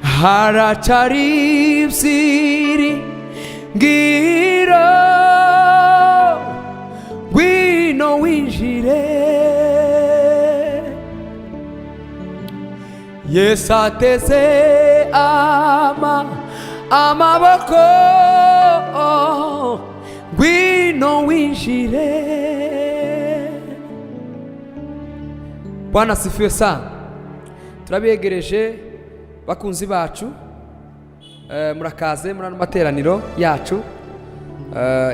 Haracari ibyiringiro, ngwino winjire. Yesu ateze amaboko, ngwino winjire. Bwana asifiwe sana. Turabegereje bakunzi bacu, murakaze muri ano materaniro yacu.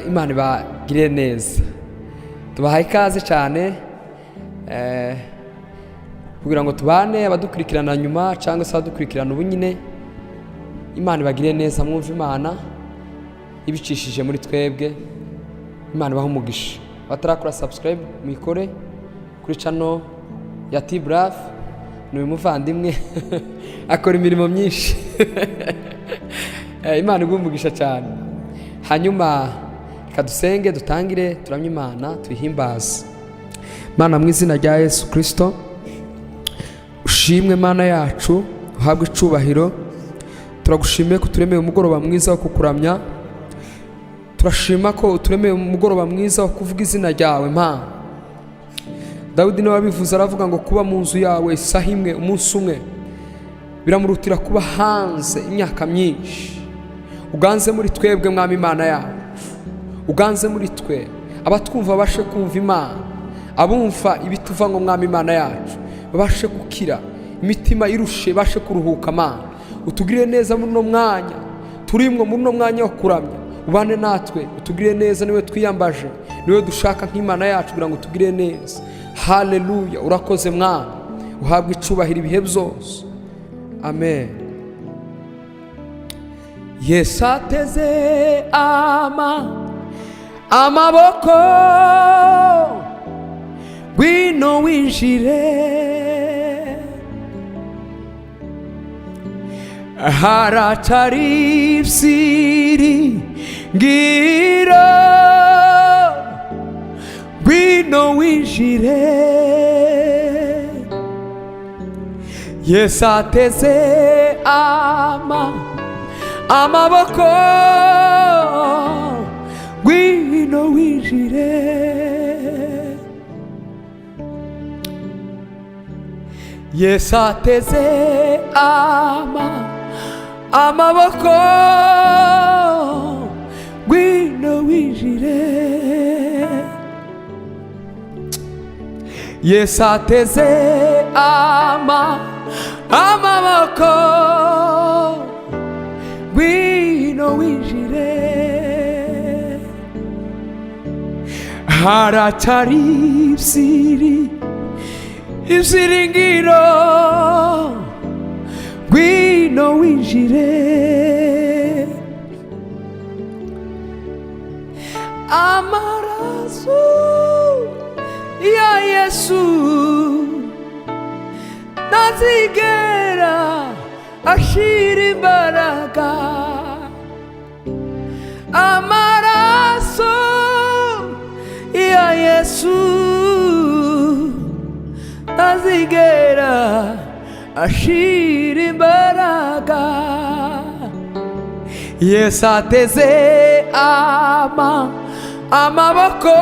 Imana ibagirire neza, tubahaye ikaze cyane, kugira ngo tubane abadukurikirana nyuma cyangwa se abadukurikirana ubu nyine. Imana ibagirire neza, mwumve Imana ibicishije muri twebwe. Imana ibahe umugisha. Abatarakora subscribe, muyikore kuri channel ya T-Braf. Ni uyu muvandimwe akora imirimo myinshi. Imana iguhe umugisha cyane. Hanyuma reka dusenge, dutangire turamye Imana, tuyihimbaze. Mana, mu izina rya Yesu Kirisito, ushimwe Mana yacu, uhabwe icubahiro. Turagushimiye ko uturemeye umugoroba mwiza wo kukuramya. Turashima ko uturemeye umugoroba mwiza wo kuvuga izina ryawe. Mana, Dawidi niwe wabivuze, aravuga ngo kuba mu nzu yawe isaha imwe, umunsi umwe, biramurutira kuba hanze imyaka myinshi. Uganze muri twebwe, Mwami Imana yacu, uganze muri twe. Abatwumva babashe kumva Imana, abumva ibituva ngo Mwami Imana yacu babashe gukira, imitima irushe ibashe kuruhuka. Mana, utugirire neza muri uno mwanya turimwo, muri uno mwanya wo kuramya, ubane natwe, utugirire neza. Niwe twiyambaje, niwe dushaka nk'Imana yacu kugira ngo utugirire neza. Haleluya! Urakoze Mwana, uhabwe icubahiro ibihe byose. Amen. Yesu ateze amaboko, ngwino winjire. Haracari ibyiringiro, ngwino winjire. Yesu ateze amaboko, ngwino winjire. Yesu ateze amaboko, ngwino winjire. Yesu ateze amaboko, ngwino winjire. Haracari ibyiringiro, ngwino winjire. Amaraso ya Yesu ntazigera ashira imbaraga. Amaraso ya Yesu ntazigera ashira imbaraga. Yesu ateze amaboko,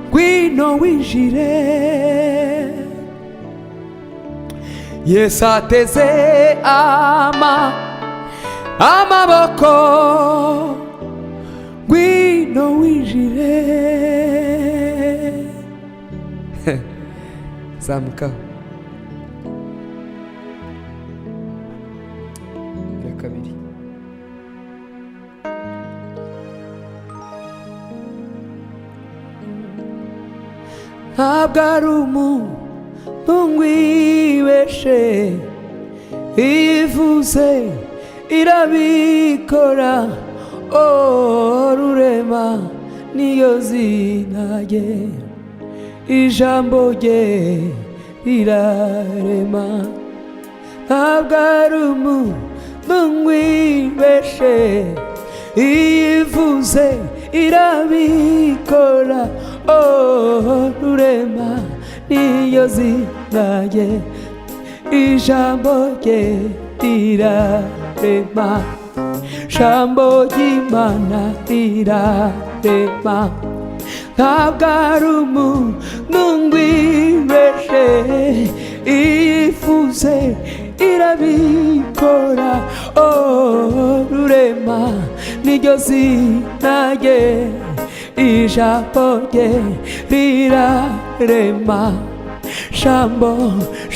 ngwino winjire. Yesu ateze amaboko, ngwino winjire. Zamukaho ya kabiri. Ntabwo ari umuntu ngwibeshe, ivuze irabikora. Oh, Rurema niyo zina rye, ijambo rye rirarema. Ntabwo ari umuntu ngwibeshe, ivuze irabikora. Oh, Rurema niyo zina rye, Ijambo rye rirarema, jambo ry'Imana rirarema. Ntabwo ari umuntu ngwibeshe, iyifuze irabikora. Oh, Rurema niryo zina rye. Ijambo rye rirarema, jambo,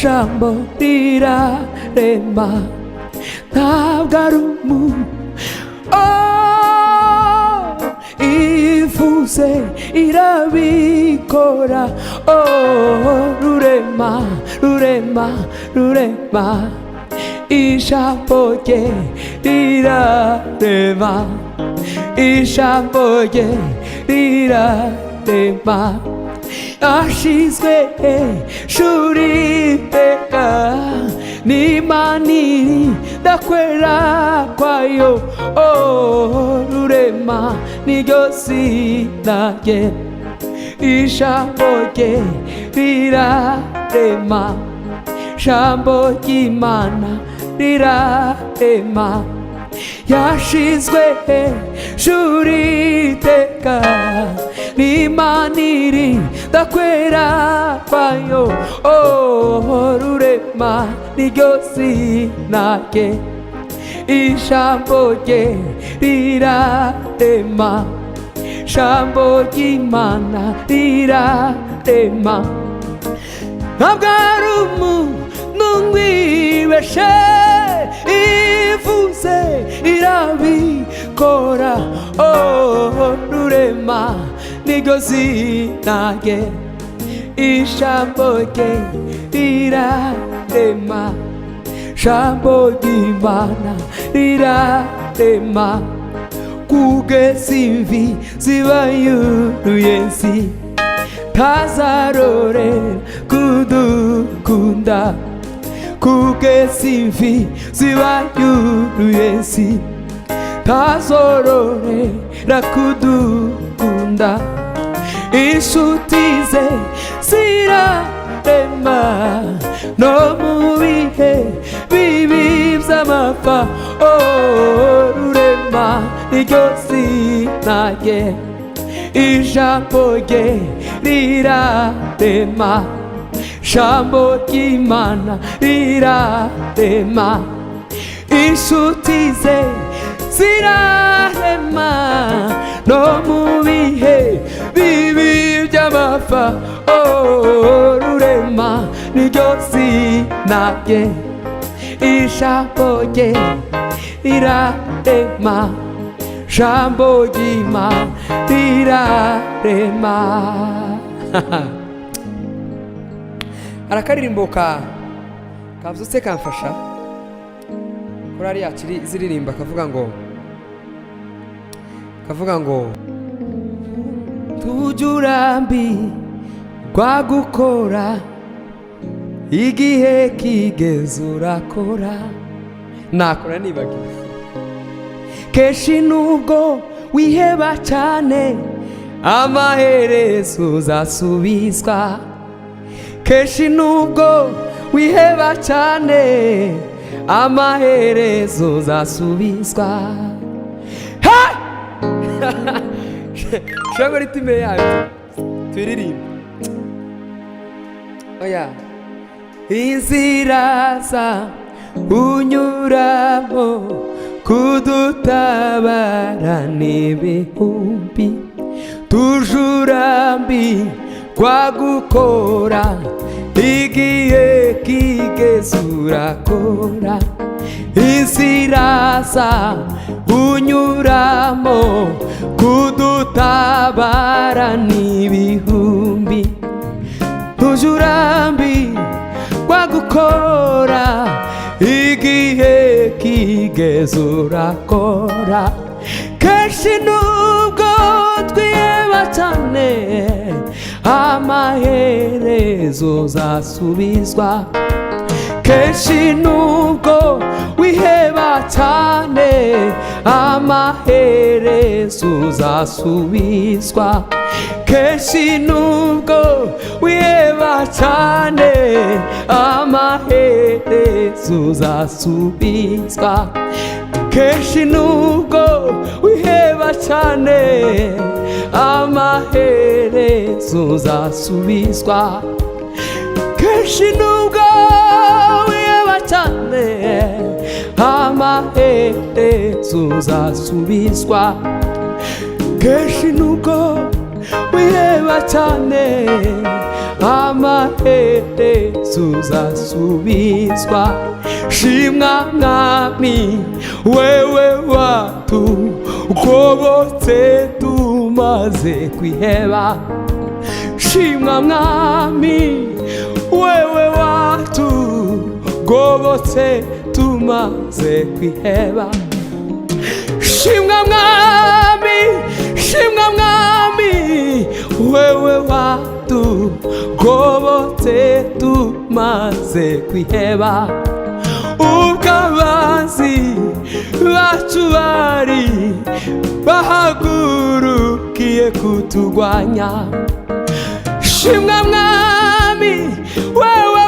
jambo rirarema. Ntabwo ari umuntu. Oh, ivuze irabikora. Oh, Rurema, Rurema, Rurema. Ijambo rye rirarema, ijambo rye rirarema. Ashizwe hejuru iteka n'Imana ndakwera kwayo. Oh, Rurema niryo zina rye. Ijambo rye rirarema, jambo ry'Imana rirarema. Yashizwe hejuru iteka n'Imana iri ndakwera kwayo. Oh, Rurema niryo zina rye. Ijambo rye rirarema, jambo ry'Imana rirarema. Ntabwo ari umuntu ngwibeshe, ivuze irabikora. Oh, Rurema niryo zina rye. Ijambo rye rirarema, jambo ry'Imana rirarema. Kugeza imvi zibaye uruyenzi, ntazarore kudukunda. Kugeza imvi zibaye uruyenzi, ntazororera kudukunda. Inshuti ze zirarema no mu bihe bibi by'amapfa. Oh, Rurema niryo zina rye. Ijambo rye rirarema, jambo ry'Imana rirarema. Inshuti ze zirarema no mu bihe bibi by'amapfa. Oh, Rurema niryo zina rye. Ijambo rye rirarema, jambo ry'Imana rirarema. Hari akaririmbo ka kabyutse kamfasha, korari yacu ziririmba, kavuga ngo tujye urambi rwagukora, igihe kigeze urakora. Nakora nibagiwe. Kenshi nubwo wiheba cyane, amaherezo uzasubizwa. Kenshi nubwo wiheba cyane, amaherezo uzasubizwa. Hey! Shobora rythme yayo tuyiririmbe. Oya, inzira za unyuramo kudutabara n'ibihumbi, tujurambi rwagukora, igihe kigeze urakora. Inzira za unyuramo kudutabara n'ibihumbi, tujurambi rwagukora, igihe kigeze urakora. Kenshi nubwo twiheba cyane, amaherezo uzasubizwa. Kenshi nubwo wiheba cyane, amaherezo. Amaherezo uzasubizwa. Kenshi nubwo wiheba cyane, amaherezo uzasubizwa. Kenshi nubwo wiheba cyane, amaherezo uzasubizwa. Kenshi nubwo wiheba cyane, amaherezo uzasubizwa. Kenshi nubwo wiheba cyane, amaherezo uzasubizwa. Shimwa Mwami, wewe watugobotse tumaze kwiheba. Shimwa Mwami, wewe watugobotse tumaze kwiheba. Shimwa Mwami, shimwa Mwami, wewe watugobotse tumaze kwiheba. Ubwo abanzi bacu bari bahagurukiye kutugwanya, shimwa Mwami, wewe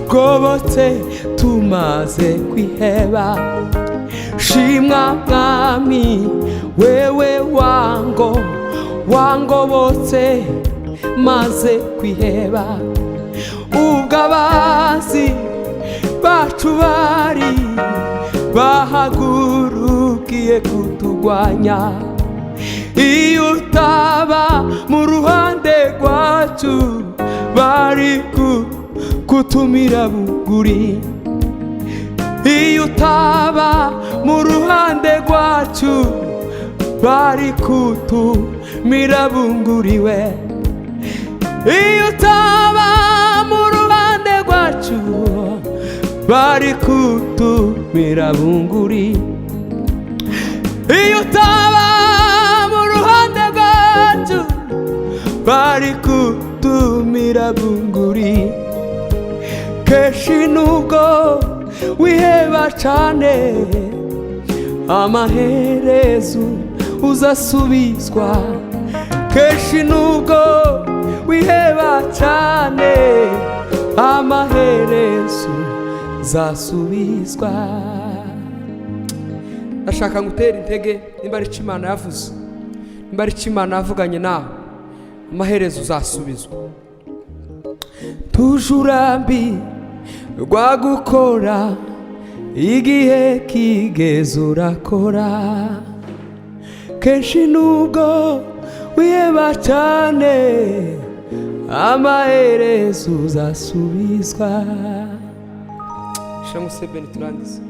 watugobotse tumaze kwiheba. Shimwa Mwami, wewe wangobotse maze kwiheba. Ubwo abanzi bacu bari bahagurukiye kutugwanya, iyo utaba mu ruhande rwacu, bari kutumira buguri. Iyo utaba mu ruhande rwacu, bari kutumira bunguriwe. Iyo utaba mu ruhande rwacu, bari kutumira bunguri. Iyo utaba mu ruhande rwacu, bari kutumira bunguri. Kenshi nubwo wiheba cyane, amaherezo uzasubizwa. Kenshi nubwo wiheba cyane, amaherezo uzasubizwa. Ndashaka ngutera intege, nimba ari icyo Imana yavuze, nimba ari icyo Imana yavuganye nawe, amaherezo uzasubizwa. Tujurambi rwagukora, igihe kigeze urakora. Kenshi nubwo wiheba cyane, amaherezo uzasubizwa. Shira Museveni, turangize.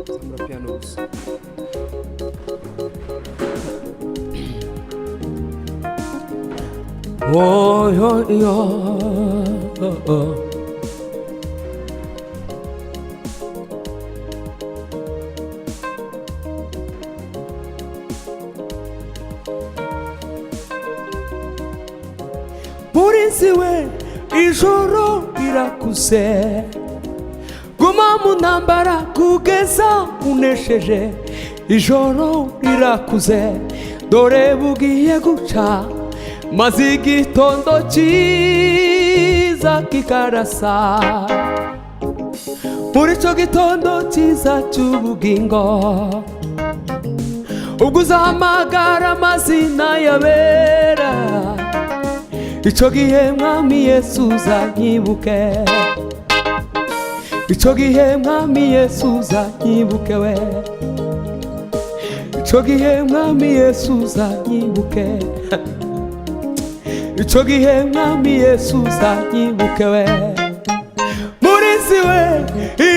Zamura piano gusa. Oh, yo, yo, oh, oh. Murinzi we, ijoro rirakuze, guma mu ntambara kugeza unesheje. Ijoro rirakuze, dore bugiye guca, maze igitondo cyiza kikarasa. Muri icyo gitondo cyiza cy'ubugingo, ubwo uzahamagara amazina y'abera, icyo gihe Mwami Yesu uzanyibuke. Icyo gihe Mwami Yesu uzanyibuke we. Icyo gihe Mwami Yesu uzanyibuke. Icyo gihe Mwami Yesu uzanyibuke we. Murinzi we,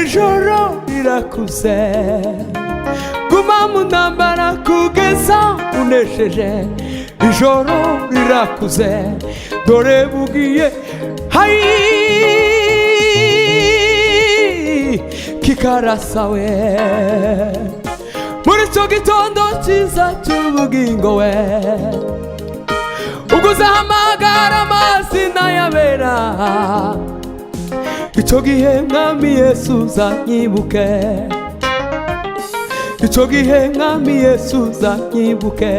ijoro rirakuze, guma mu ntambara kugeza unesheje. Ijoro rirakuze, dore bugiye hayi kikarasa we. Muri icyo gitondo cyiza cy'ubugingo we, ubwo uzahamagara amazina y'abera, Icyo gihe Mwami Yesu uzanyibuke, icyo gihe Mwami Yesu uzanyibuke,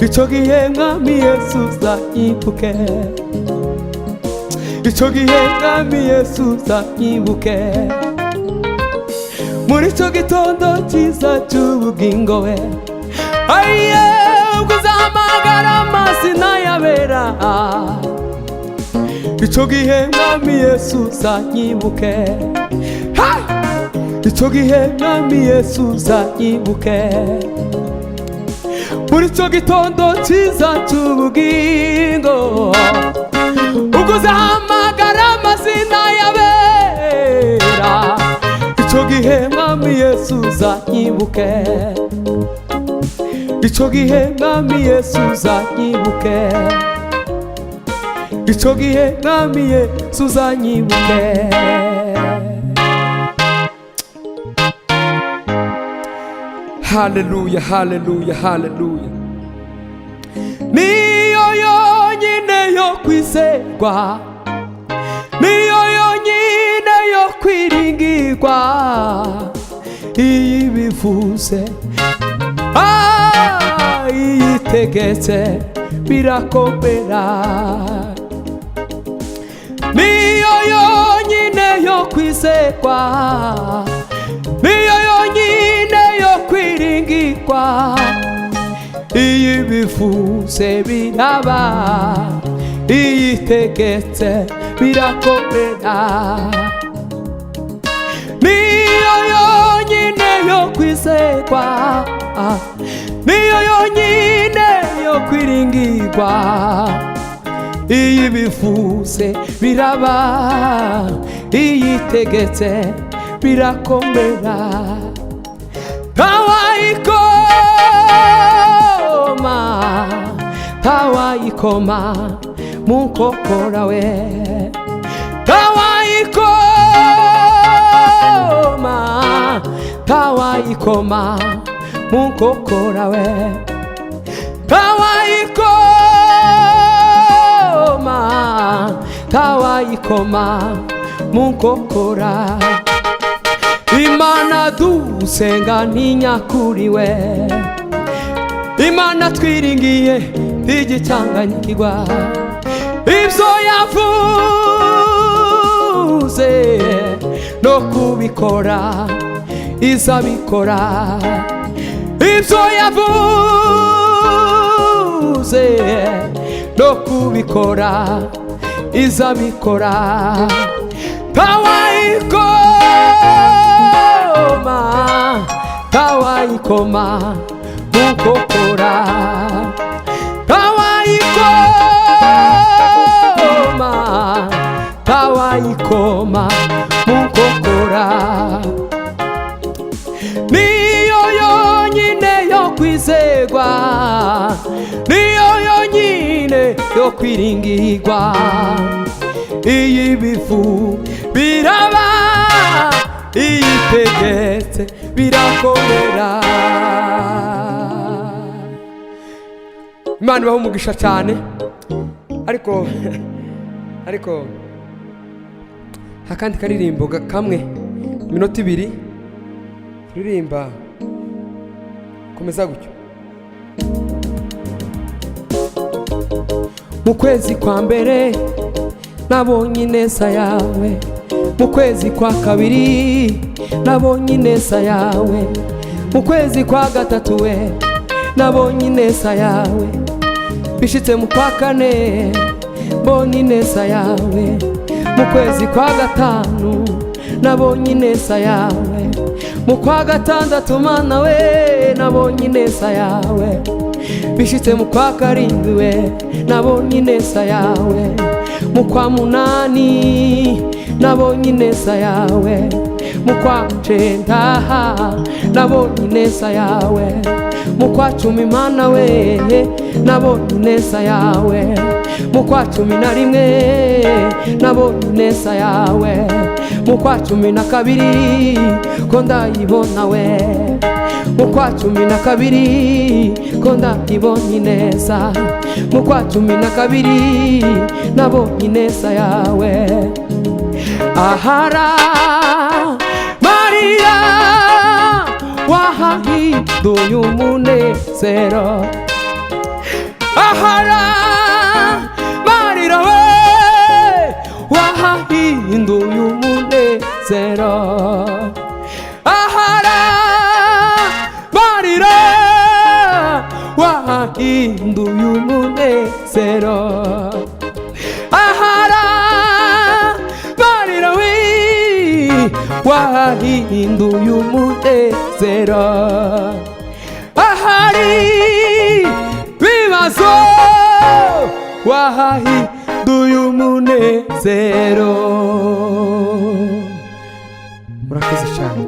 icyo gihe Mwami Yesu uzanyibuke, icyo gihe Mwami Yesu uzanyibuke. Muri icyo gitondo cyiza cy'ubugingo we, aye, ubwo uzahamagara amazina y'abera, icyo gihe Mwami Yesu uzanyibuke. Ha! Icyo gihe Mwami Yesu uzanyibuke, muri icyo gitondo cyiza cy'ubugingo, ubwo uzahamagara amazina y'abera, icyo gihe Mwami Yesu uzanyibuke, icyo gihe Mwami Yesu uzanyibuke, icyo gihe Mwami Yesu uzanyibuke. Haleluya, haleluya, haleluya. Niyo yonyine yo kwizerwa, niyo yonyine yo kwiringirwa, iyo ibivuze, iyitegetse birakomera. Niyo yonyine yo kwizerwa, niyo yonyine yo kwiringirwa, iyo ibivuze biraba, iyitegetse birakomera. Niyo yonyine yo kwizerwa, niyo yonyine yo kwiringirwa, iyo ibivuze biraba, iyitegetse birakomera. Tawayikoma, tawayikoma mu nkokora we, tawayikoma, tawayikoma mu nkokora we, tawayikoma, tawayikoma mu nkokora. Imana dusenga ntinyakuriwe, Imana twiringiye ntigicanganyikirwa, ibyo yavuze no kubikora izabikora, ibyo yavuze no kubikora izabikora. Tawayikoma, tawayikoma mu nkokora, tawayikoma, tawayikoma mu nkokora. Niyo yonyine yo kwizerwa, niyo yonyine yo kwiringirwa, iyo ibivu biraba, iyitegetse birakomera. Imana ibahe umugisha cyane. Ariko akandi karirimbo kamwe, iminota ibiri turirimba, komeza gutyo. Mu kwezi kwa mbere nabonye ineza yawe, mu kwezi kwa kabiri nabonye ineza yawe, mu kwezi kwa gatatu we nabonye ineza yawe, bishitse mu kwa kane mbonye ineza yawe, mu kwezi kwa gatanu nabonye ineza yawe, mu kwa gatandatu Mana we nabonye ineza yawe, bishitse mu kwa karindwi we nabonye ineza yawe, mu kwa munani nabonye ineza yawe, mu kwa cenda nabonye ineza yawe, mu kwa cumi Mana we nabonye ineza yawe, mu kwa 11 nabonye ineza yawe, mu kwa 12 ko ndayibona we, Mu kwa 12 ko ndayibonye neza, mu kwa 12 nabonye ineza yawe. Ahara Mariya wahahinduye umunezero, ahara Marira we wahahinduye umunezero, ahara Marira wahahinduye umunezero, ahara Marira we wahinduye umunezero, ahari bibazo wahahinduye umunezero. Murakoze cyane.